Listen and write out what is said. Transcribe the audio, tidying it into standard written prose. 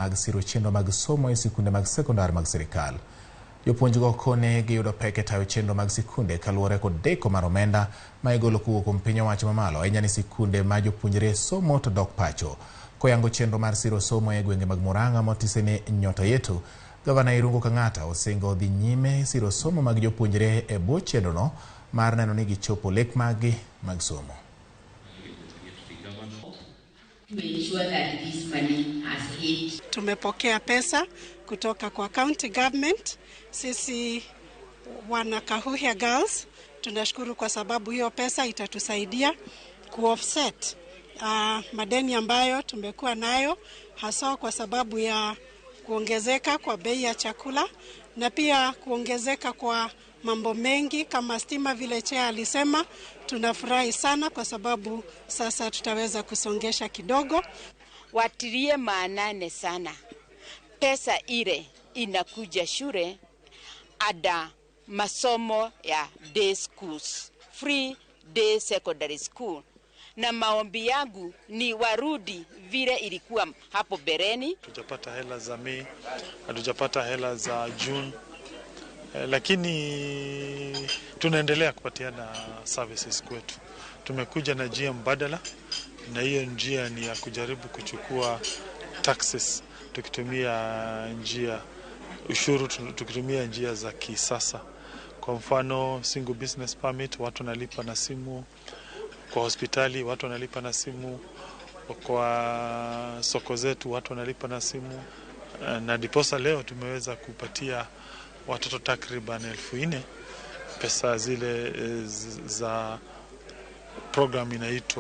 Mag siro chenro mag somo e sikunde mag sekondar mag sirikal. Jopuonjgo kone giyudo pek e tayo chenro mag sikunde kaluwore kod deko mar omenda ma igolo kowuok kuom piny owacho mamalo ahinya ni sikunde ma jopuonjre somo to dok pacho. Koyango chenro mar siro somo e gwenge mag Murang'a motise ni Nyota Yetu, Gavana Irungu Kang'ata osingo dhi nyime siro somo mag jopuonjre e bwo chenrono mar neno ni gichopo lek maggi mag somo. To ensure that this money has hit. Tumepokea pesa kutoka kwa county government. Sisi wana Kahuhia Girls tunashukuru kwa sababu hiyo pesa itatusaidia kuoffset madeni ambayo tumekuwa nayo haswa kwa sababu ya kuongezeka kwa bei ya chakula na pia kuongezeka kwa mambo mengi kama stima, vile Chair alisema. Tunafurahi sana kwa sababu sasa tutaweza kusongesha kidogo. Watilie maanane sana pesa ile inakuja shule, ada masomo ya day schools, free day secondary school, na maombi yangu ni warudi vile ilikuwa hapo bereni. Hatujapata hela za Mei, hatujapata hela za June, lakini tunaendelea kupatiana services kwetu. Tumekuja na njia mbadala, na hiyo njia ni ya kujaribu kuchukua taxes tukitumia njia ushuru, tukitumia njia za kisasa. Kwa mfano single business permit, watu wanalipa na simu. Kwa hospitali watu wanalipa na simu, kwa soko zetu watu wanalipa na simu, na diposa leo tumeweza kupatia watoto takriban 4,000 pesa zile za program inaitwa